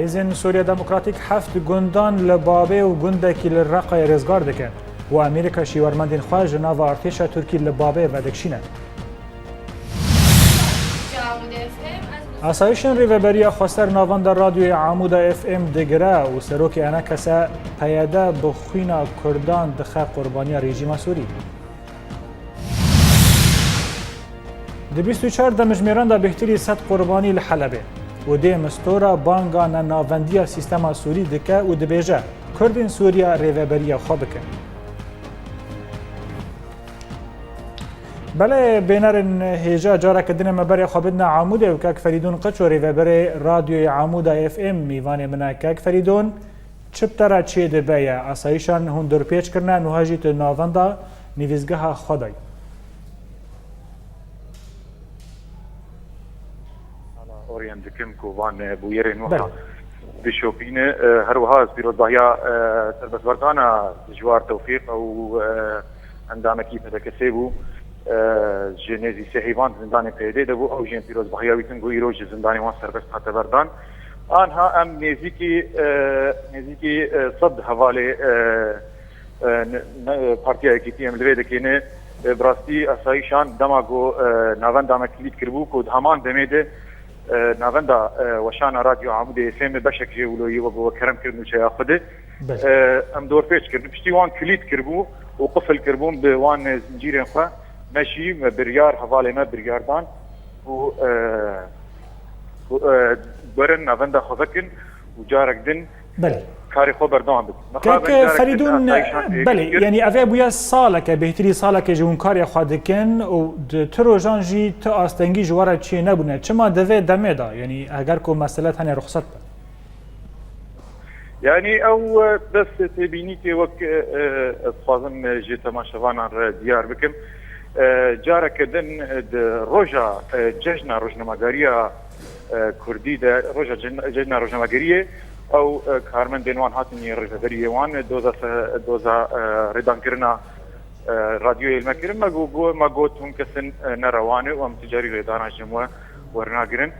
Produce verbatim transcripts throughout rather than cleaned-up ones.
Hêzên Sûriya Demokratîk heft gundan li Babê û gundekî li Reqayê rêzgar dikin û Amerîka şîwermendên xwe ji nava artêşa Tirkî li Babê vedikişîne. Asayişên Rêveberiya Xweser navenda Radyoyê Amûda F M digire û serokê ENKS'ê PYD bi xwîna Kurdan dixe qurbaniya rejîma Sûrî. Di bîst û çar demjimêran de bêhtirî sed qurbanî li Helebê û dê Mistura banga nenavendiya sîstema Sûrî dike û dibêje, Kurdên Sûriya rêveberiya xwe bikin. Belê, bênerên hêja, careke din me berê xwe bidine Amûdê û kek Ferîdûn Qiço, rêveberê Radyoyê Amûda F M, mîvanê min e. Kek Ferîdûn, çi bi te re çêdibe ye? Asayîşan hûn dorpêç kirine, nuha jî tu navenda nivîsgeha xwe de yî. Orient dikim ku van, e, bûyerên wiha Belê. bişopîne. E, her wiha ez pîrozbahiya, e, serbestberdana Dijwar Tewfîq ew, e, endamekî P D K S bû. E, ji nêzî sê heyvan zindanê P Y D de bû. Ew jî em pîrozbahiya wî dikin ku îro ji zindanê wan serbest hate berdan. Anha em nêzîkî, e, nêzîkî, e, sed hevalê, e, e, ne, ne, Partiya Yekîtî em li vê dikêne. E, bi rastî asayîşan dema ku, e, navenda me kilît kiribû ku di heman demê de, e, navenda, e, weşana Radyo Amûdê F M beşek jê wilo yî we bi we kerem kirin û çeya xwe de. Belê. E, em dorpêç kirin. Piştî wan kilît kiribû û qifil kiribûn bi wan zincîrên xwe. Me jî me biryar, hevalê me biryar dan ku, e, ku, e, werin navenda xwe vekin û carek din Belê. karê xwe berdewam bikin. Kek Mixabin carek din Ferîdûn, asayîşan êk belê, kir. yanî ev ê bûye saleke, bêhtirî saleke ji hûn karê xwe dikin û di tu rojan jî tu astengî ji we re çê nebûne. Çima di vê demê de, yanî eger ku mesele tenê ruxsat be? Yanî ew, e, bes têbînîkê wek, e, e, ez dixwazim, e, ji temaşevanan re diyar bikim. E, careke din, e, di roja, e, cejna rojnamegeriya, e, Kurdî de, roja cejn-, cejna rojnamegeriyê, ew, e, karmendên wan hatin yên rêveberiyê wan, e, doza se-, doza, e, rêdankirina, e, radyoyê li me kirin. Me got, got, me got hûn kesin, e, ne rewan e û em ti carî rêdana ji we wernagirin.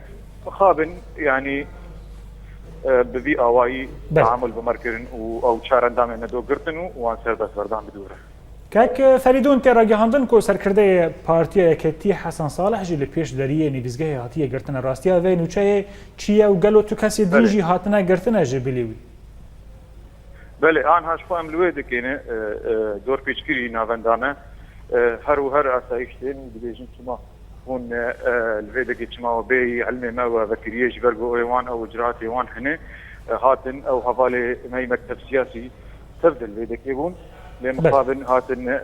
Mixabin, yanî, e, bi vî awayî Belê. teamul bi me re kirin û ew çar endamên me do girtin û wan serbest berdan bi dû re. Kek Ferîdûn, tê ragihandin ku serkirdeyê Partiya Yeketî Hesen Salih jî li pêş deriyê nivîsgehê hatiye girtine. Rastiya vê nûçeyê çi ye û gelo tu kesê din Belê. jî hatine girtine ji bilî wî? Belê, anha ji xwe em li wê dikêne, e, e, dorpêçkirî navenda me. E, her û her asayîş tên dibêjin çima hûn, e, e, li vê dikê çima we bêyî, ilmê me we vekiriye ji ber ku ê wan ew icraatê wan hene, e, hatin ew hevalê me yî mekteb siyasî tev de li vê dikê bûn. Lê Belê. mixabin hatin, e,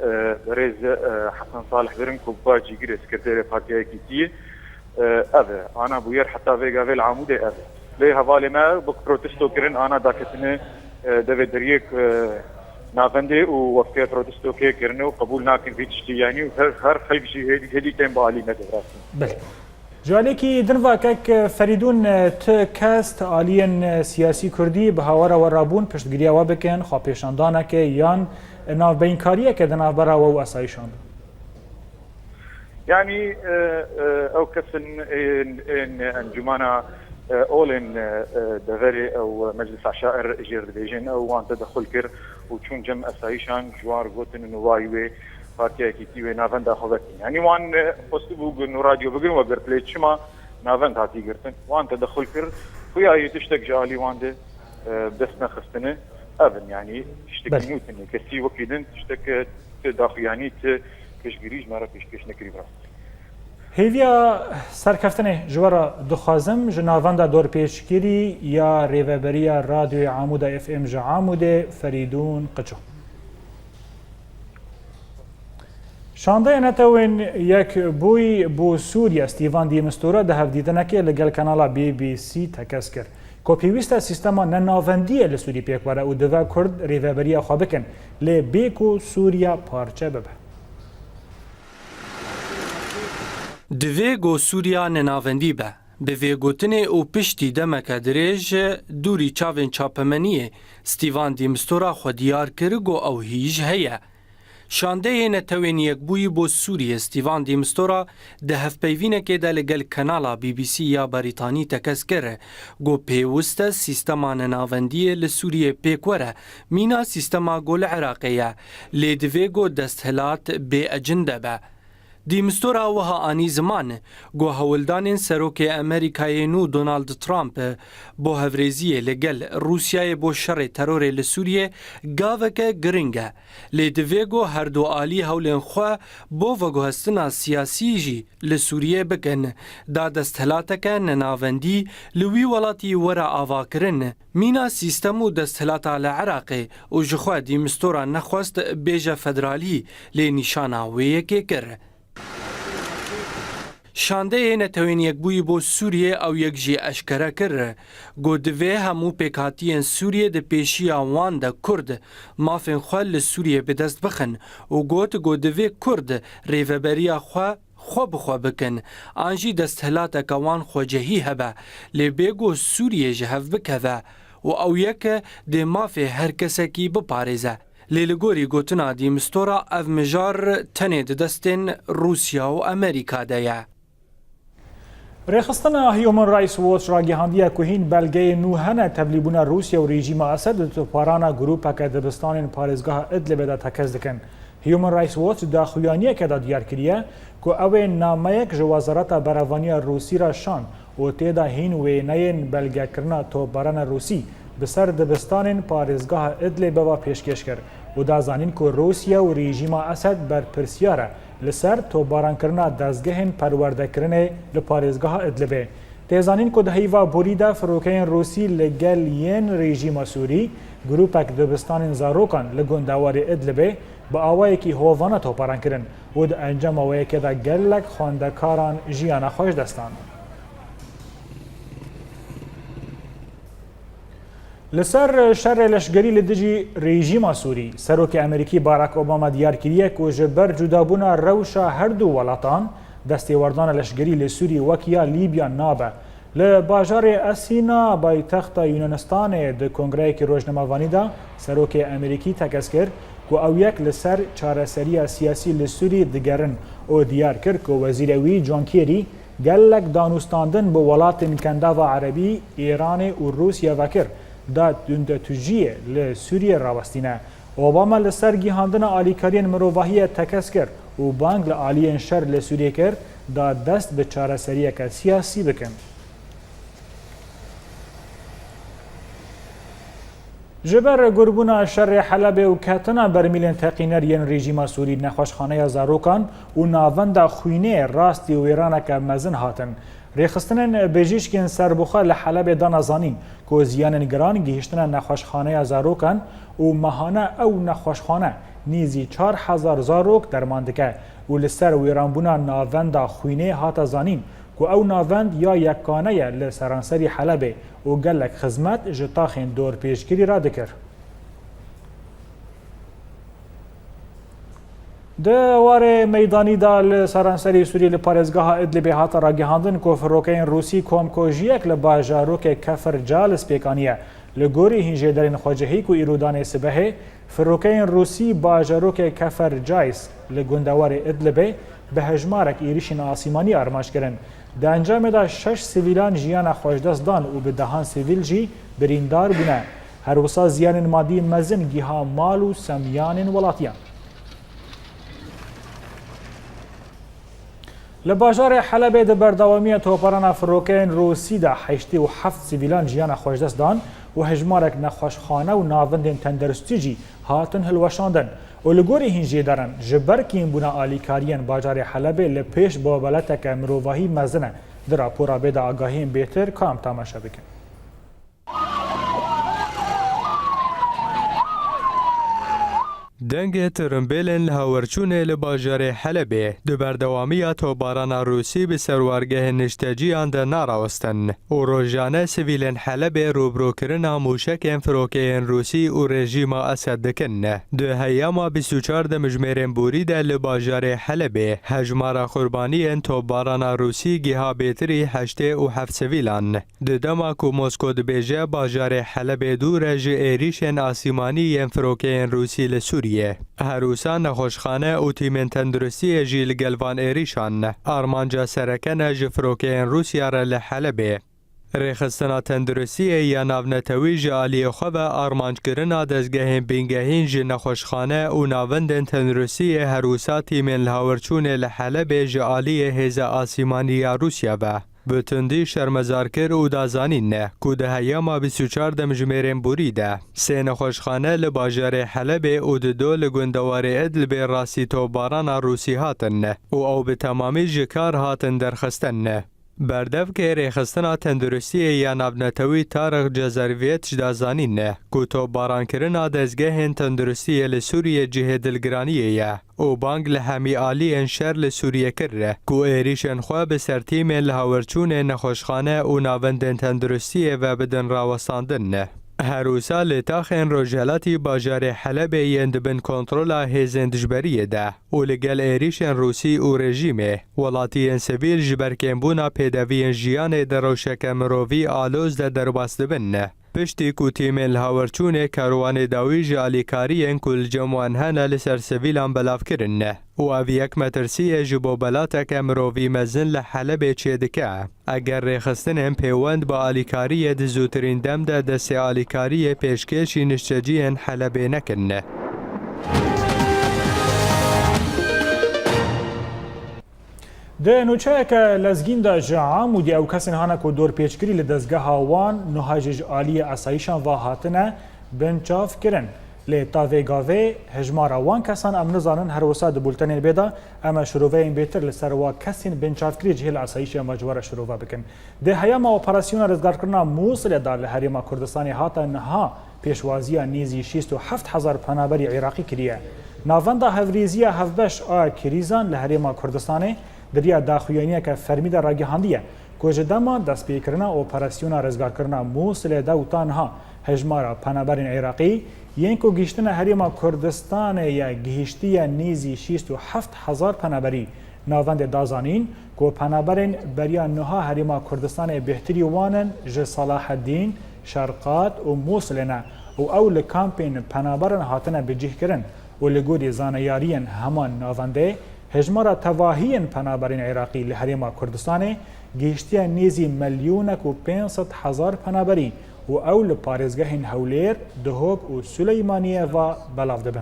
berêz, e, Hesen Salih birin ku ba cîgirê sekreterê Partiya Yekîtiyê, e, ev e. Ana bûyer heta vê gavê li Amûdê ev e. Lê hevalê me wek protesto kirin, ana daketine, e, devê deriyê, e, navendê û wefkê protesto kê kirine û qebûl nakin vî tiştî, yanî û her, her xelk jî hêdî, hêdî tên bi alî me de rastî. Belê. Ji aliyekî din ve kek Ferîdûn, tu kes di aliyên siyasî kurdî bi hawara we re bûn, piştgiriya we bikin, xwepêşandaneke yan navbeyinkariyeke di navbera we û asayîşan de? Yanî, e, e, ew kesin ên, ên encûmana, e, olên, e, e, deverê ew Meclisa Şair jêr dibêjin, ew wan tedexul kir û çûn cem esayîşan ji wan re gotin û wayî wê Partiya Yekîtî wê navenda xwe vekin. Yanî wan, e, xwestibû ku nû radyo bigrin we girt, lê çima navend hatî girtin? Wan tedexul kir, xuya yê tiştek ji alî wan de, e, dest nexistine. Ev in, yanî tiştekî Belê. nû tune. Kesî wekî din tiştek, e, ti daxuyanî, ti piştgirî ji me re pêşkêş nekirî bi rastî. Hêviya serkeftinê ji we re dixwazim ji navenda dorpêçkirî ya Rêveberiya Radyoyê Amûda F M ji Amûdê, Ferîdûn Qiço. Şandeya Netewên Yekbûyî bo Sûriye Stîvan de Mistura di hevdîtinekê li gel kanala B B C tekez kir. Ku pêwîst e sîstema nenavendiyê li Sûrî pêk were û divê Kurd rêveberiya xwe bikin, lê bê ku Sûriya parçe bibe. Divê ku Sûriya nenavendî be. Bi vê gotinê û piştî demeke dirêj dûrî çavên çapemeniyê, Stîvan de Mistura xwe diyar kir ku ew hîj heye. Şandeyê Netewên Yekbûyî bo Sûriyê Stîvan de Mistura di hevpeyvînekê de li gel kanala B B C ya Berîtanî tekez kir, got pêwist e sîstema nenavendiyê li Sûriyê pêk were mîna sîstema ku li Iraqê ye, lê divê ku desthilat bê ecinde be. De Mistura wiha anî ziman, got hewldanên Serokê Amerîkayê nû Donald Trump bo hevrêziyê li gel Rûsyayê bo şerê terorê li Sûriyê gaveke giring e. Lê divê ku her du alî hewlên xwe bo veguhestina siyasî jî li Sûriyê bikin, da desthilateke nenavendî li wî welatî were avakirin. Mîna sîstem û desthilata li Iraqê û ji xwe de Mistura nexwest bêje federalî, lê nîşana wê yekê kir. Şandeyê Netewên Yekbûyî bo Sûriyê ew yek jî eşkere kir, got divê hemû pêkhatiyên Sûriyê di pêşiya wan de Kurd mafên xwe li Sûriyê bi dest bixin û got ku divê Kurd rêveberiya xwe xwe bi xwe bikin, an jî desthilateke wan xwecehî hebe, lê bê ku Sûriyê ji hev bikeve û ew yek dê mafê her kesekî biparêze. Lê li gorî gotina de Mistura ev mijar tenê di destên Rûsya û Amerîka de ye. Rêxistina Human Rights Watch ragihandiye ku hîn belgeyên nû hene tevlîbûna Rûsya û rejîma Esed di toparana grûpeke dibistanên parêzgeha Idlibê de tekez dikin. Human Rights Watch di daxuyaniyeke de diyar kiriye ku ew ê nameyek ji Wezareta Berevaniya Rûsî re şand û tê de hîn wêneyên belgekirina topbarana Rûsî bi ser dibistanên parêzgeha Idlibê ve pêşkêş kir û da zanîn ku Rûsya û rejîma Esed berpirsiyar e li ser topbarankirina dezgehên perwerdekirinê li parêzgeha Idlibê. Tê zanîn ku di heyva borî de firokeyên Rûsî li gel yên rejîma Sûrî, grûpek dibistanên zarokan li gundewarê Idlibê bi awayekî hovane toparan kirin û di encama wê yekê de gelek xwendekaran jiyana xwe ji dest dan. Li ser şerê leşgerî li dijî rejîma Sûrî, Serokê Amerîkî Barack Obama diyar kiriye ku ji ber cudabûna rewşa her du welatan, destêwerdana leşgerî li Sûrî wek ya Lîbya nabe. Li bajarê Esîna, paytexta Yunanistanê, di kongreyekî rojnamevanî de Serokê Amerîkî tekez kir ku ew yek li ser çareseriya siyasî li Sûrî digerin û diyar kir ku wezîrê wî John Kerry gelek danûstandin bi welatên Kendava Erebî, Îranê û Rûsya vekir, da tundetûciyê li Sûriyê rawestîne. Obama li ser gihandina alîkariyên mirovahiyê tekez kir û bang li aliyên şer li Sûriyê kir, da dest bi çareseriyeke siyasî bikin. Ji ber gurbûna şerê Helebê û ketina bermîlên teqîner yên rejîma Sûrî, nexweşxaneya zarokan û navenda xwînê rastî wêraneke mezin hatin. Rêxistinên bijîşkên serbixwe li Helebê dana zanîn ku ziyanên giran gihîştine nexweşxaneya zarokan û mehane ew nexweşxane nêzî çar hezar zarok derman dike û li ser wêranbûna navenda xwînê hate zanîn ku ew navend ya yekane ye li seranserî Helebê û gelek xizmet ji taxên dorpêçkirî re dikir. Di warê meydanî de li seranserî Sûriyê li parêzgeha Idlibê hate ragihandin ku firokeyên Rûsî komkujiyek li bajarokê Kefir Calis pêk aniye. Li gorî hînjêderên xwecihî ku îro danê sibehê, firokeyên Rûsî bajarokê Kefer Cais li gundewarê Idlibê bi hejmarek êrîşên asîmanî armanc kirin. Di encamê de şeş sivîlan jiyana xwe ji dest dan û bi dehan sivîl jî birîndar bûne. Her wisa ziyanên madî mezin giha mal û semiyanên welatiyan. Li bajarê Helebê di berdewamiya toparana firokeyên Rûsî de heştê û heft sivîlan jiyana xwe ji dest dan û hejmarek nexweşxane û navendên tendirustî jî hatin hilweşandin û li gorî hînjêdaran ji ber kêmbûna alîkariyên bajarê Helebê li pêş bobeleteke mirovahî mezin e. Di rapora bê de agahiyên bêtir ka em temaşe bikin. Dengê tirimbêlên li hawerçûnê li bajarê Helebê di berdewamiya toparana Rûsî bi serwargehên nişteciyan de narawestin û rojane sivîlên Helebê rûbirûkirina mûşekên firokeyên Rûsî û rejîma Esed dikin. Di heyama bîst û çar dimijmêrên borî de li bajarê Helebê hejmara qurbaniyên topbarana Rûsî giha bêtirî heştê û heft sivîlan. Di dema ku Mosko dibêje bajarê Helebê dûr e ji êrîşên asîmanî yên firokeyên Rûsî li Sûriyê. ye. Her wisa nexweşxane û tîmên tenduristiyê jî li gel van êrîşan ne. Armanca sereke ne ji firokeyên Rûsya re li Helebê. Rêxistina tenduristiyê ya navnetewî ji aliyê xwe ve armanckirina dezgehên bingehîn ji nexweşxane û navendên tenduristiyê her wisa tîmên lihawirçûnê li Helebê ji aliyê hêza asîmanî ya Rûsya ve bi tundî şermezar kir û da zanîn ku di heyama bîst û çar demjimêrên borî de sê nexweşxane li bajarê Helebê û dido li gundewarê Idlibê rastî topbarana Rûsî hatin û ew bi temamî ji kar hatin derxistin. Berdevkê Rêxistina Tenduristiyê ya Navnetewî Tarix Cezerviyetj da zanîn ku topbarankirina dezgehên tenduristiyê li Sûriyê cihê dilgiraniyê ye û bang li hemî aliyên şer li Sûriyê kir ku êrîşên xwe bi ser tîmên lihawirçûnê nexweşxane û navendên tenduristiyê ve bidin rawestandin. Her wisa li taxên rojhelatî bajarê Helebê yên di bin kontrola hêzên dijberiyê de û li gel êrîşên Rûsî û rejîmê, welatiyên sivîl ji ber kêmbûna pêdeviyên jiyanê di rewşeke mirovî aloz de derbas dibin. Piştî ku tîmên lihawirçûnê karwanê dawî ji alîkariyên ku li cem wan hene li ser sivîlan belav kirin û ev yek metirsî ye ji bo belateke mirovî mezin li Helebê çêdike. Eger rêxistinên pêwend bi alîkariyê di zûtirîn dem de destê alîkariyê pêşkêşî nişteciyên Helebê nekin. Di nûçeyeke lezgîn de ji Amûdê ew kesên hane ku dorpêçkirî li dezgeha wan niha jî ji aliyê esayîşan ve hatine binçavkirin. Lê ta vê gavê hejmara wan kesan em nizanin, her wisa di bultenên bê de em ê şiroveyên bêtir li ser wa kesên binçavkirî ji hêla esayîşê em ve ji we re şirove bikin. Di heyama operasyona rizgarkirina Mûsilê de li Herêma Kurdistanê hate niha pêşwaziya nêzî şêst û heft hezar penaberî Iraqî kiriye. Navenda Hevrêziya Hevbeş a Krîzan li Herêma Kurdistanê di riya daxuyaniyeke fermî de ragihandiye ku ji dema destpêkirina operasyona rizgarkirina Mûsilê de û ta niha hejmara penaberên Iraqî yên ku gihîştine Herêma Kurdistanê ye gihîştiye nêzî şêst û heft hezar penaberî. Navendê da zanîn ku penaberên beriya niha Herêma Kurdistanê bêhtirî wan in ji Salahedîn, Şerqat û Mûsilê ne û ew li kampên penaberan hatine bicihkirin û li gorî zaneyariyên heman navendê, hejmara tevahî yên penaberên Iraqî li Herêma Kurdistanê gihîştiye nêzî milyonek û pênc sed hezar penaberî û ew li parêzgehên Hewlêr, Duhok û Silêmaniyê ve belav dibin.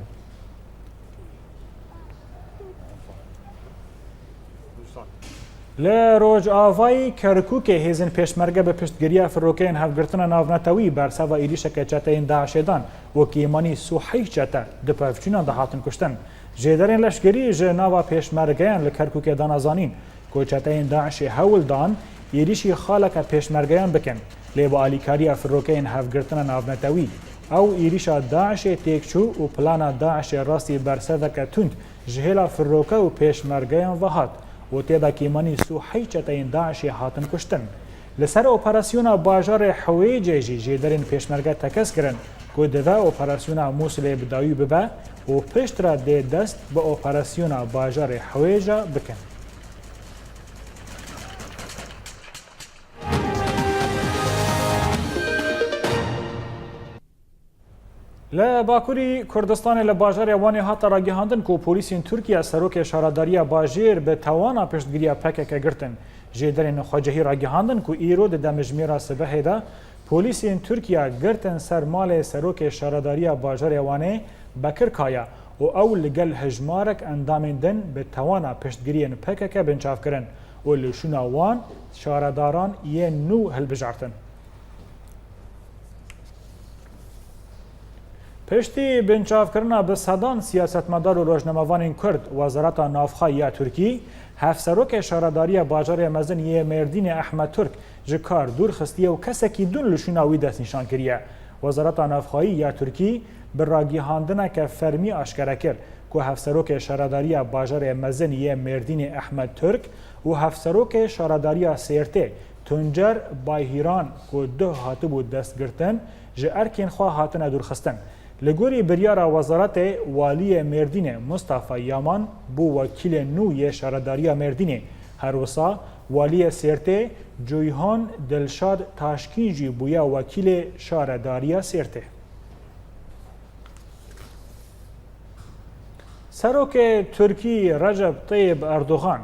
Li Rojavayê Kerkûkê hêzên pêşmerge bi piştgiriya firokeyên Hevgirtina Navnetewî berseva êrîşeke çeteyên DAIŞê dan û kêmanî sî û heşt çete di pevçûnan de hatin kuştin. Jêderên leşkerî ji nava pêşmergeyan li Kerkûkê dana zanîn ku çeteyên DAIŞê hewl dan êrîşî xaleke pêşmergeyan bikin, lê bi alîkariya firokeyên Hevgirtina Navnetewî ew êrîşa DAIŞê têk çû û plana DAIŞê rastî berseveke tund ji hêla firoke û pêşmergeyan ve hat û tê de kêmanî sî û heşt çeteyên DAIŞê hatin kuştin. Li ser operasyona bajarê Hewêcê jî jêderên pêşmerge tekez kirin ku divê operasyona Mûsilê bi dawî bibe û piştre dê dest bi operasyona bajarê Hewêca bikin. Li Bakurî Kurdistanê li bajarê Wanê hate ragihandin ku polîsên Tirkiye serokê şaredariya bajêr bi tewana piştgiriya P K K girtin. Jêderên xwecihî ragihandin ku îro di demjimêra sibehê de polîsên Tirkiye girtin ser malê serokê şaredariya bajarê Wanê Bekir Kaya û ew li gel hejmarek endamên din bi tewana piştgiriyên P K K binçav kirin û li şûna wan şaredaran yên nû hilbijartin. Piştî binçavkirina bi sedan siyasetmedar û rojnamevanên Kurd, Wezareta Navxwe ya Tirkî, hevserokê şaredariya bajarê mezin yê Mêrdînê Ehmed Turk ji kar dûr xistiye û kesekî din li şûna wî destnîşan kiriye. Wezareta Navxweyî ya Tirkî bi ragihandineke fermî aşkere kir ku hevserokê şaredariya bajarê mezin yê Mêrdînê Ehmed Turk û hevserokê şaredariya Sêrtê Tuncer Bayhîran ku duh hatibû destgirtin, ji erkên xwe hatine dûrxistin. Li gorî biryara wezaretê, waliyê Mêrdînê Mustafa Yaman bû wekîlê nû yê şaredariya Mêrdînê. Her wisa waliyê Sêrtê Cuyhan Dilşad Taşkîn jî bûye wekîlê şaredariya Sêrtê. Serokê Tirkî Recep Tayyip Erdogan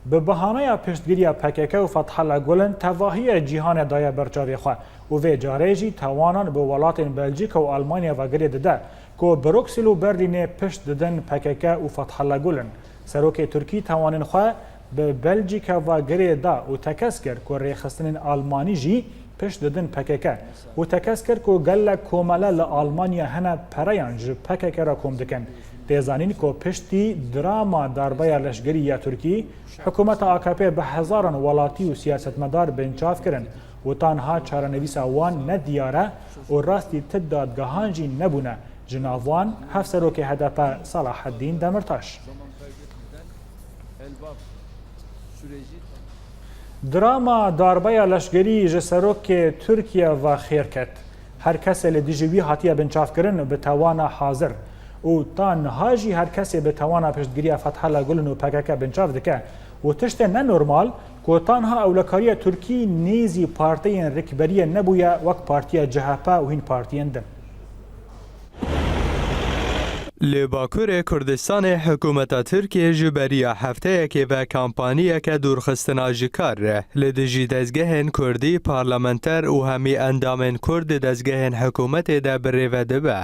bi bahaneya piştgiriya P K K û Fethullah Gulen tevahiya cîhanê daye ber çavê xwe û vê carê jî tawanan bi welatên Belçîka û Almanya ve girê dide ku Bruksel û Berlînê pişt didin P K K û Fethullah Gulen. Serokê Tirkî tawanên xwe bi Belçîka ve girê da û tekez kir ku rêxistinên Almanî jî pişt didin P K K û tekez kir ku gelek komele li Almanya hene pereyan ji P K K re kom dikin. Tê zanîn ku piştî drama darbeya leşgerî ya Tirkî, hikûmeta A K P bi hezaran welatî û siyasetmedar binçav kirin û tanha çarenivîsa wan ne diyar e û rastî ti dadgehan jî nebûne, ji nav wan Hevserokê H D P Selahaddîn Demirtaş. Drama darbeya leşgerî ji serokê Tirkiye ve xêr ket. Her kesê li dijî wî hatiye binçavkirin bi tewana hazir û ta niha jî her kesê bi tewana piştgiriya Fethullah Gulen û P K K binçav dike û tiştê ne normal ku ta niha ewlekariya Tirkî nêzî partiyên rikberiyê nebûye wek partiya C H P û hîn partiyên din. Li Bakurê Kurdistanê hikûmeta Tirkiyê ji beriya hefteyekê ve kampaniyeke dûrxistina ji kar li dijî dezgehên kurdî, parlamenter û hemî endamên kurd di dezgehên hikûmetê de birêve dibe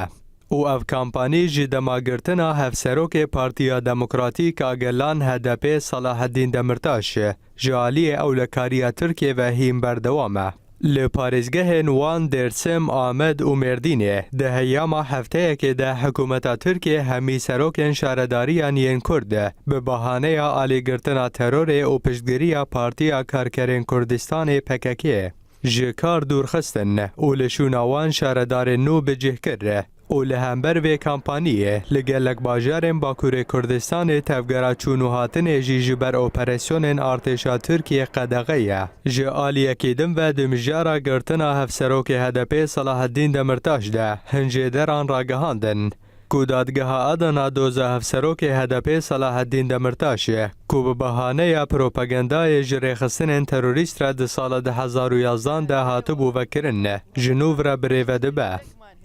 û ev kampanî ji dema girtina hevserokê Partiya Demokratîk a Gelan H D P Selaheddîn Demirtaş ji aliyê ewlekariya Tirkiyê ve hîn berdewam e. Li parêzgehên Wan, Dêrsim, Amed û Mêrdînê di heyama hefteyekê de hikûmeta Tirkiyê hemî serokên şaredariyan yên Kurd bi bahaneya alîgirtina terorê û piştgiriya Partiya Karkerên Kurdistanê P K K ji kar dûr xistin û li şûna wan şaredarên nû bi cih kir. û li hember vê kampaniyê li gelek bajarên Bakurê Kurdistanê tevgera çûn û hatinê jî ji ber operasyonên artêşa Tirkiyê qedexe ye. Ji aliyekî din ve di mijara girtina hevserokê H D P Selaheddîn Demirtaş de hin jêderan ragihandin ku Dadgeha Adana doza hevserokê H D P Selaheddîn Demirtaş e ku bi bahaneya propagandayê ji rêxistinên terorîst re di sala du hezar û yazdan de hatibû vekirin, ji nû re birêve dibe.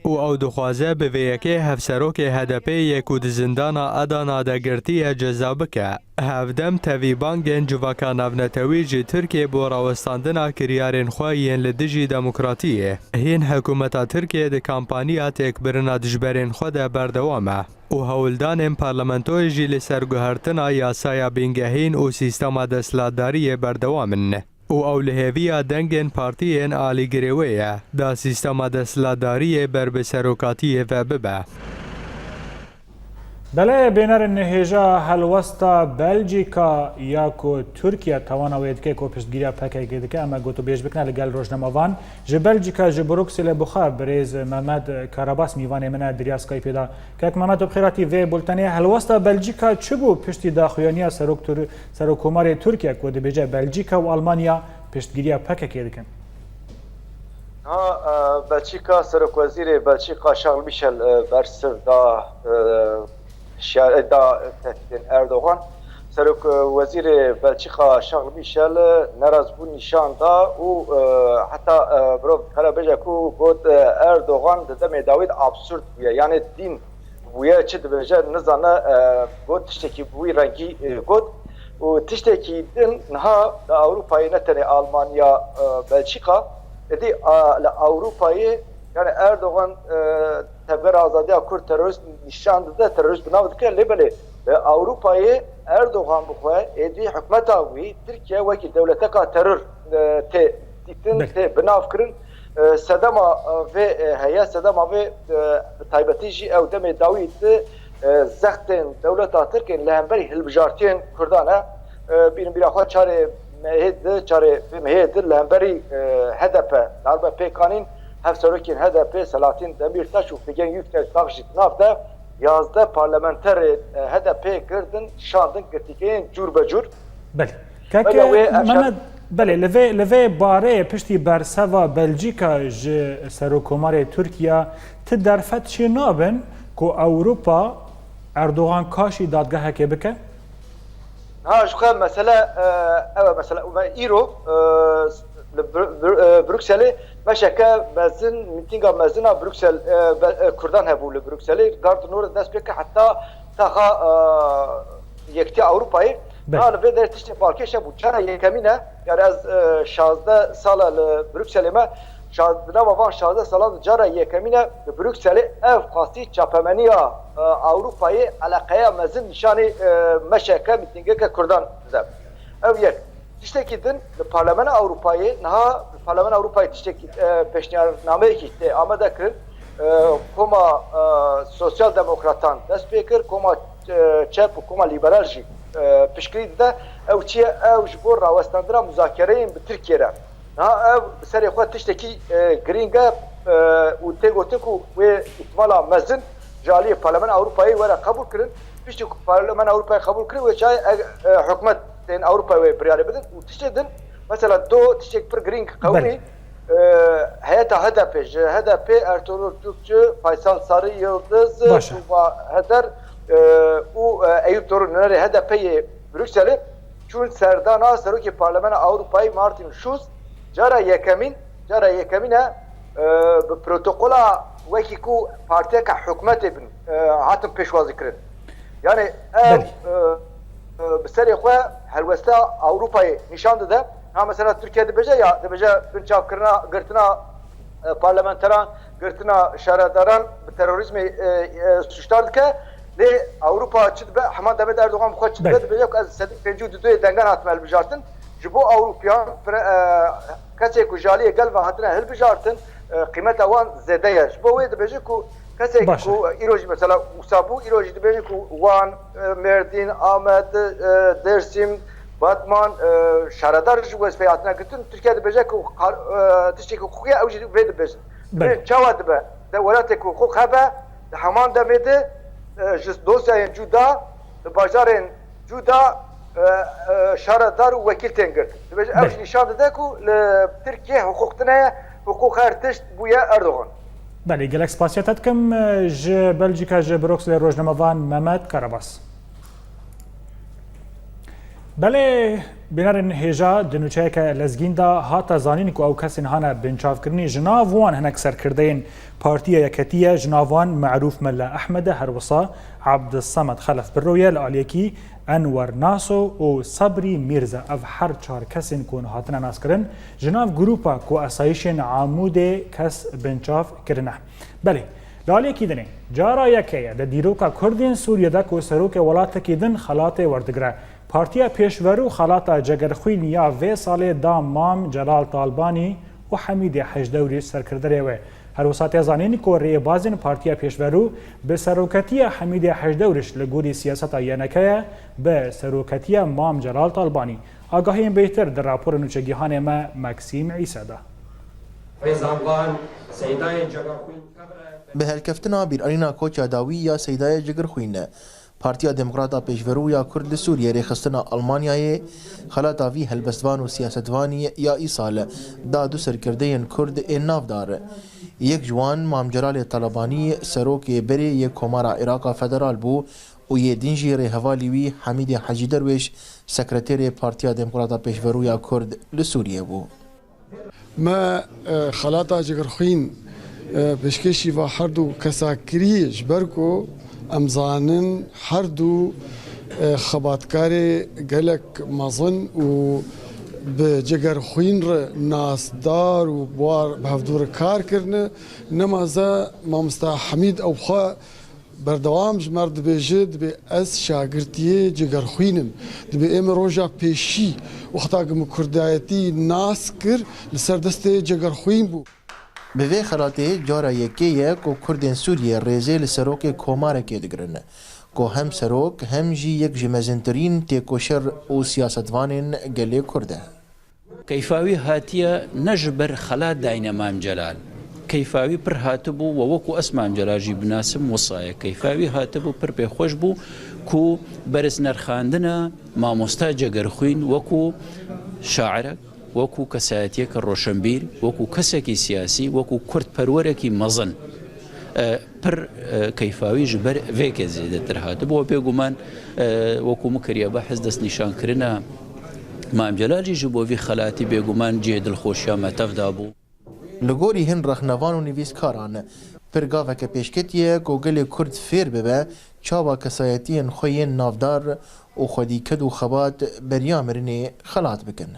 û ew dixwaze bi vê yekê hevserokê H D P'ê yê ku di zindana Adana de girtî ye ceza bike. Hevdem tevî bangên civaka navnetewî ji Tirkiyê bo rawestandina kiryarên xwe yên li dijî demokratiyê, hîn hikûmeta Tirkiyê di kampaniya têkbirina dijberên xwe de berdewam e û hewldanên parlamentoyê jî li ser guhertina yasaya bingehîn û sîstema desthilatdariyê berdewam in. û ew li hêviya dengên partiyên alîgirê wê ye, da sîstema desthilatdariyê ber bi serokatiyê ve bibe. Belê, bênerên hêja helwesta Belcîka ya ku Tirkiye tawana wê dike ku piştgiriya P K K dike, em ê gotûbêj bikine li gel rojnamevan. Ji Belcîka, ji Brukselê bi xwe birêz Mehmet Karabas mîvanê min e di riya Skypeê de. Kek Mehmet, tu bi xêr hatî vê bultenê. Helwesta Belcîka çi bû piştî daxuyaniya serok Tur-, Serokkomarê Tirkiye ku dibêje Belcîka û Almanya piştgiriya P K K dikin? Ha, e, Belçîka, Serokwezîrê Belçîka Charles Michel, e, bersiv da, e, şiar-, e, da tehdîdên Erdogan. Serokwezîrê Belçîka Charles Michel, e, nerazbûn nîşan da û, e, heta, e, mirov dikare bêje ku got, e, Erdogan di demê dawî de absurd bûye. Yanê dîn bûye, çi dibêje nizane, e, got, tiştekî bi wî rengî, e, got. Û tiştekî din niha li Ewropayê, ne tenê Almanya, e, Belçîka, êdî, a, li Ewropayê, yani Erdogan, e, Tevgera Azadiya Kurd terorîst nîşan dide, terorîst bi nav dike, lê belê li Ewropayê Erdogan bi xwe, êdî hikûmeta wî, Tirkiye wekî dewleteka teror, e, tê dîtin, Belê. tê bi nav kirin. E, sedema, e, vê, e, heye, sedema vê, e, bi taybetî jî ew demê dawî di, e, zextên dewleta Tirk ên li hemberî hilbijartiyên Kurdan e. E, bîrin bîra xwe çarê mehê di, çarê vê mehê di li hemberî, e, H D P darbe pêk anîn, hevserokên H D P Selahattin Demirtaş û Figen Yüksekdağ jî di nav de yazdeh parlamenterê, e, H D P girtin, şandin girtîgehên cûr be cûr. Belê. Kek Mehmet, belê, li vê, li vê barê piştî berseva Belcîka ji Serokkomarê Tirkiye ti derfet çê nabin ku Ewropa Erdogan kaşî dadgehekê bike? Ha, ji xwe mesele, e, ew e mesele. Me îro, e, li Br-, Br-, e, Brukselê meşeke mezin, mîtînga mezin a Bruksel, e, be-, e, Kurdan hebû li Brukselê. Gare du Nord dest pê kir heta taxa, e, Yekîtiya Ewropayê. Belê. Ha, li vê derê tiştê balkêş hebû. Cara yekemîn e, yani ez, e, şazdeh sala li Brukselê me, şaz-, di nava van şazdeh salan de cara yekemîn e li Brukselê ev qasî çapemeniya, e, Ewropayê eleqeya mezin nîşanî, e, meşeke, mîtîngeke Kurdan dide. Ew yek. Tiştekî din li Parlamena Ewropayê, niha li Parlamena Ewropayê tiştekî, e, pêşniyarnameyekî tê amade kirin. E, Koma, e, Sosyal Demokratan dest pê kir, Koma, e, Çep û Koma Lîberal jî, e, piştgirî dide. Ew çi ye? Ew ji bo rawestandina muzakereyên bi Tirkiyê re. Niha ev bi serê xwe tiştekî, e, girîng e, e, û tê gotin ku wê îhtimala mezin ji aliyê Parlamena Ewropayê were qebûl kirin. Piştî ku Parlamena Ewropayê qebûl kirin, wê çaye, e, e, hikûmetên Ewropayê wê biryarê bidin û tiştê din, mesela do tiştek pir girîng qewimî, Belê. e, heyeta H D P, ji H D P Ertuğrul Türkçü, Faysal Sarı Yıldız, Baş e. Tuğba Heder, e, û, e, Eyüp Doruk, nûnerê H D P'yê Brukselê, çûn serdana Serokê Parlamena Ewropayê Martin Schulz, cara yekemîn, cara yekemîn e, e, bi protokola wekî ku partiyeke hikûmetê bin, e, hatin pêşwazî kirin. Yani ev, Belê. e, e, bi serê xwe helwesta Ewropayê nîşan dide. Ha, mesela Tirkiye dibêje ya, dibêje binçavkirina, girtina, e, parlamenteran, girtina şaredaran bi terorîzmê, e, e, sûcdar dike. Lê Ewropa çi dibe? Heman demê de Erdogan bi xwe çi dibe? Belê. Dibêje ku ez sedî pêncî û du yê dengan hatime hilbijartin. Ji bo Ewropiyan, pre-, e, kesê ku ji aliyê gel ve hatine hilbijartin, e, qîmeta wan zêde ye. Ji bo wê dibêje ku kesê Baş e. ku îro jî mesela wisa bû, îro jî dibêje ku Wan, e, Mêrdîn, Amed, e, Dêrsim, Batman, e, şaredar ji wezîfeyê hatine girtin. Tirkiye dibêje ku qar-, e, tiştekî hiqûqî ye, ew jî vê dibêjin. Belê. Dibêjin çawa dibe? De welatê ku hiqûq hebe, di heman demê de, e, ji dosyayên cuda, di bajarên cuda, e, e, şaredar û wekîl tên girtin. Dibêje, ew Belê. jî nîşan dide ku li Tirkiye hiqûq tune ye, hiqûq her tişt bûye Erdogan. Belê, gelek spasiya te dikim. Ji Belcîka, ji Brukselê rojnamevan Mehmet Karabas. Belê, bînerên hêja, di nûçeyeke lezgîn de hate zanîn ku ew kesên hane binçavkirinê, ji nav wan hinek serkirdeyên Partiya Yeketî ye, ji nav wan Merûf Mela Ehmed e, her wisa Abdulsamed Xelef Birro ye, li aliyekî Enwer Naso û Sabrî Mîrze. Ev her çar kesên ku hatine naskirin, ji nav grûpa ku esayîşên Amûdê kes binçav kirine. Belê, li aliyekî dinê, cara yekê ye di dîroka Kurdên Sûriyê de ku serokê welatekî din xelatê werdigire. Partiya Pêşverû xelata Cegerxwîn ya vê salê da Mam Celal Talbanî û Hemîdê Hejdewrîş serkirdeyê wê. Her wisa tê zanîn ku rêbazên Partiya Pêşverû bi seroketiya Hemîdê Hejdewrîş li gorî siyaseta Y N K ye, bi seroketiya Mam Celal Talbanî. Agahiyên bêhtir di rapora nûçegihanê me Maksîm Îsa de. Rêzanvan Seydayê Cegerxwîn. Bi helkeftina bîranîna koça dawî ya Seydayê Cegerxwîn, Partiya Demokrata Pêşverû ya Kurd li Sûriyê rêxistina Almanyayê xelata vî helbestvan û siyasetvanî ya îsal da du serkirdeyên Kurd ên navdar. Yek ji wan Mam Celalê Talabanî serokê berê yê Komara Îraqa Federal bû û yê din jî rêhevalî wî Hemîdê Hecî Derwêş sekreterê Partiya Demokrata Pêşverû ya Kurd li Sûriyê bû. Me, e, xelata Cegerxwîn, e, pêşkêşî va her du kesa kirî, ji ber ku em zanin her du, e, xebatkarê gelek mezin û bi Cegerxwîn re nasdar û bi war bi hevdû re kar kirine. Nemaze mamosta Hemîd ew xwe berdewam ji me re dibêje, dibê ez şagirtiyê Cegerxwîn im. Dibê ê min roja pêşî wexta ku min kurdayetî nas kir, li ser destê Cegerxwîn bû. Bi vê xelatê cara yekê ye ku Kurdên Sûriyê rêzê li serokê komarekê digirin, ku hem serok hem jî yek ji mezintirîn têkoşer û siyasetvanên gelê Kurd e. Keyfa wî hatiye ne ji ber xelat dayne Mam Celal. Keyfa wî pir hatibû we wekû ez Mam Celal jî binasim wisa ye. Keyfa wî hatibû pir pêxweş bû ku berz nerxandina mamosta Cegerxwîn wekû şairek, wekû kesayetiyeke roşenbîr, wekû kesekî siyasî, wekû kurdperwerekî mezin, e, pir, e, keyfa wî ji ber vê kezê zêdetir hatibû. Bêguman, e, wekû min kiriye behs destnîşankirina Mam Celal jî ji bo vî xelatî bêguman cihê dilxweşiya me tev dabû. Li gorî hin rexnevan û nivîskaran, Pir gaveke pêşketiye ku gelê Kurd fêr bibe çawa kesayetiyên xwe yên navdar û xwedî ked û xebat beriya mirinê xelat bikin.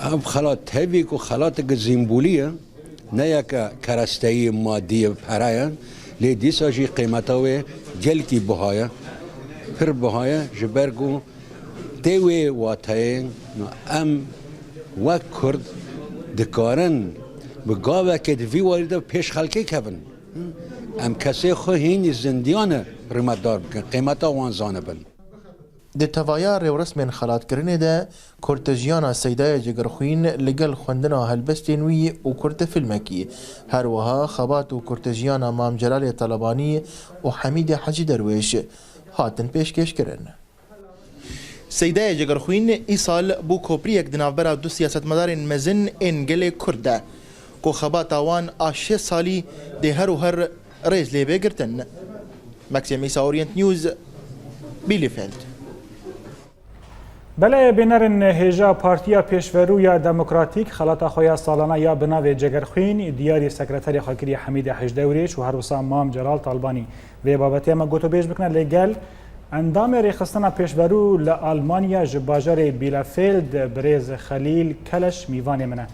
Ev xelat tevî ku xelateke zîmbolî ye, ne yeke keresteyî, madî ye, pere ye, lê dîsa jî qîmeta wê gelkî biha ye, pir biha ye, ji ber ku tê wê wateyê em wek Kurd dikarin bi gavekê di vî warî de pêş xelkê kevin. Em kesê xwe hînî zindiyane rûmetdar bikin, qîmeta wan zanibin. Di tevaya rêwresmên xelatkirinê de, kurtejiyana Seydayê Cigirxwîn li gel xwendina helbestên wî û kurtefîlmekî, her wiha xebat û kurtejiyana Mam Celalê Telebanî û Hemîdê Hecî Derwêş hatin pêşkêşkirin. Seydayê Cigirxwîn îsal bû kopriyek di navbera du siyasetmedarên mezin ên gelê Kurd de, ku xebata wan a şêst salî dê her û her rêz lê bê girtin. Maxim Îsa, Orient News, Bielefeld. Belê bînerin, hêja Partiya Pêşverû ya Demokratîk xelata xwe ya salana ya bi navê Cegerxwîn diyarî sekreterê xwe kiriye Hemîdê Hecdewrêş û her wisa Mam Celal Talbanî. Vê babetê me gotûbêj bikine li gel endamê Rêxistina Pêşverû li Almanya ji bajarê Bielefeld, birêz Xelîl Keleş mîvanê min e.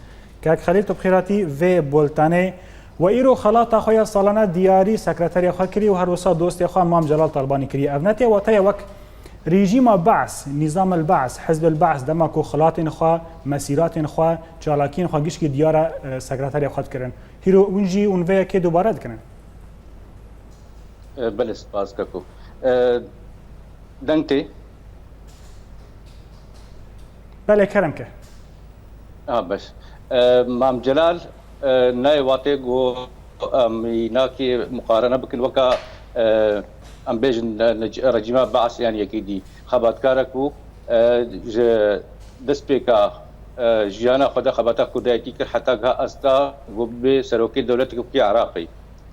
Kek Xelîl, tu bi xêr hatî vê boltanê. We îro xelata xwe ya salane diyarî sekreterê xwe kirî û her wisa dostê xwe Mam Celal Talbanî kiriye. Ev ne tê wateya wek rejîma Be's, Nîzam el Be's, Hizb el Be's, dema ku xelatên xwe, mesîratên xwe, çalakiyên xwe gişkî diyara, e, sekreterê xwe dikirin. Hîro hûn jî hûn vê yekê dubare dikin? E, belê, spas keko. E, deng tê? Belê, kerem ke. Ha, beş. E, Mam Celal, e, nayê watê ku em î nakê muqarene bikin weka, e, em bêjin, e, nec-, rejîma Be's yan yekî dî. Xebatkarek bû, e, ji destpêka, e, jiyana xwe de xebata kurdayetî kir, heta giha asta ku bê serokê dewletek wekî Iraqê.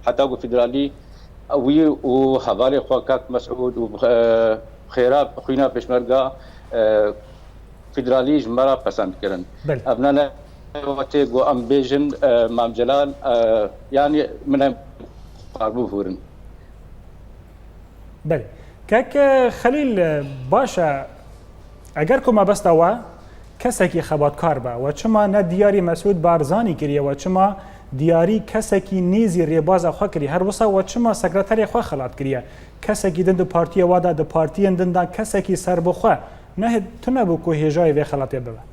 Heta ku federalî wî û hevalê xwe kak Mesûd û, e, xêra xwîna pêşmerga, e, federalî ji me re pesend kirin. Belê. Ev ne ne wextê ku em bêjin, e, Mam Celal, e, yanî min em xwar bihûrin. Belê. Kek Xelîl, baş e, eger ku mebesta we kesekî xebatkar be, we çima ne diyarî Mesûd Barzanî kiriye, we çima diyarî kesekî nêzî rêbaza xwe kiriye, her wisa we çima sekreterê xwe xelat kiriye? Kesekî din di partiya we de, di partiyên din de kesekî serbixwe ne tune bû ku hêjayê vê xelatê bibe?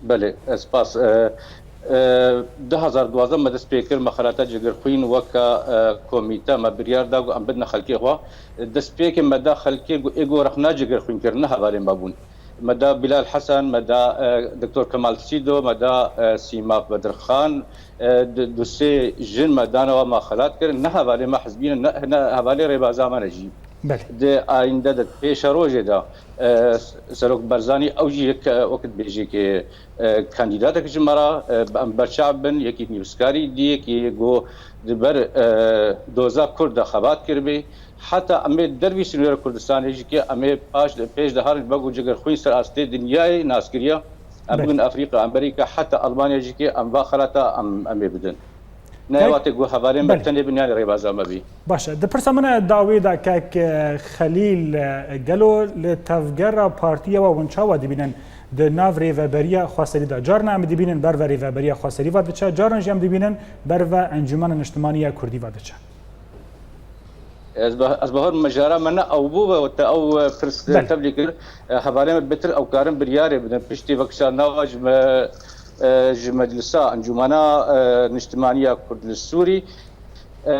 Belê, e, spas. E, e, du hazar duwazdeh me dest pê kir, me xelata Cigirxwîn weka, e, komîte me biryar da ku em bidine xelkê xwe. Destpêkê me da xelkê ku ê ku rexna Cigirxwîn kir, ne hevalên me bûn. Me da Bilal Hesen, me da, e, Doktor Kemal Sîdo, me da, e, Sîma Bedirxan, e, du, du sê jin me dane wa me xelat kirin, ne hevalê me hizbî ne, ne, ne hevalê rêbaza me ne jî. Belê. Di ayînde de pêşerojê de, e, Serok Barzanî ew jî yek, e, wekî dibêjê ke, e, kandidatek ji me re, e, em berçav bin, yekî nivîskarî dî, yekî go di ber, e, doza Kurd de xebat kiribê. Heta em ê dervî sînorê Kurdistanê jî ke em ê paş, pêş de herin, wek ku Cigirxwîn ser astê dinyayê nas kiriye. Em Belê. Bigin Afrîka, Amerîka, heta Almanya jî ke em va xelata em, em ê bidin. Ne Kek-, wate ku hevalên me belê. Tenê binyanê rêbaza me bî. Baş e. Di pirsa min e dawî de kek, e, Xelîl, e, gelo li tevgera partiya we hûn çawa dibînin di nav rêveberiya xweserî de? Carna em dibînin ber ve rêveberiya xweserî ve diçe, carna jî em dibînin ber ve Encûmena Niştimanî ya Kurdî ve diçe. Ez be-, ez bahar mijara me ne ew bû ve te ew, e, pirs, e, Belê. Tevlî kir. E, hevalê me bêtir ew karin biryarê bidin. Piştî vekişandina ji me, e, ji Meclisa Encûmena, e, Niştimanî ya Kurd li Sûrî, e,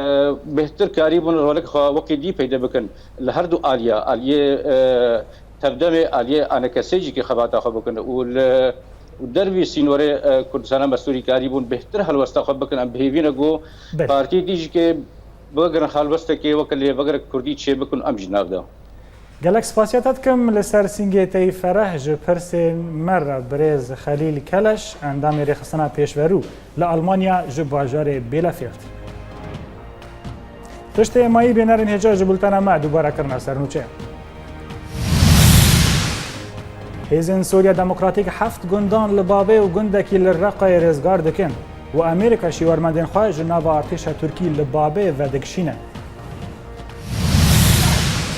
bêhtir karîbûn rolek xwe wekî dî peyde bikin. Li her du aliya, aliyê, e, tevdemê, aliyê anekesê jî ki xebata xwe bikin û li, û dervî sînorê, e, Kurdistana me Sûrî karîbûn bêhtir helwesta xwe bikin. Em bi hêvî ne ku Belê. Partî dî jî ki bigirin helwestekê weke lêvegerek Kurdî çêbikin, em jî nav de. Gelek spasiya te dikim li ser sîngê te yî fereh ji pirsê me re birêz Xelîl Keleş, endamê Rêxistina Pêşverû li Almanya ji bajarê Bielefeld. Piştê mayî bênerên hêja ji bultena me dubare kirine sernûçe. Hêzên Sûriya Demokratîk heft gundan li Babê û gundekî li Reqayê rêzgar dikin. û Amerîka şîwermendên xwe ji nava artêşa Tirkî li Babê vedikişîne.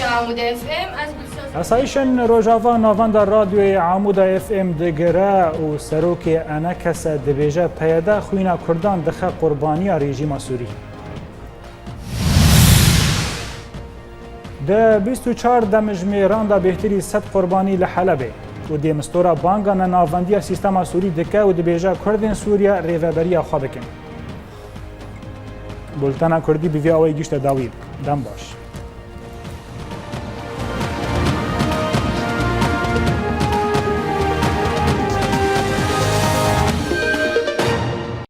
Camûde F M, ez Gulsoz. Asayîşên Rojava navenda radyoyê Amûda F M digire û serokê ENKS'ê dibêje, P Y D xwîna Kurdan dixe qurbaniya rejîma Sûrî. Di bîst û çar demijmêran de bêhtirî sed qurbanî li Helebê û dê mistora banga nenavendiya sîstema Sûrî dike û dibêje, Kurdên Sûriye rêveberiya xwe bikin. Bultena Kurdî bi vî awayî gihîşte dawî. Dem baş.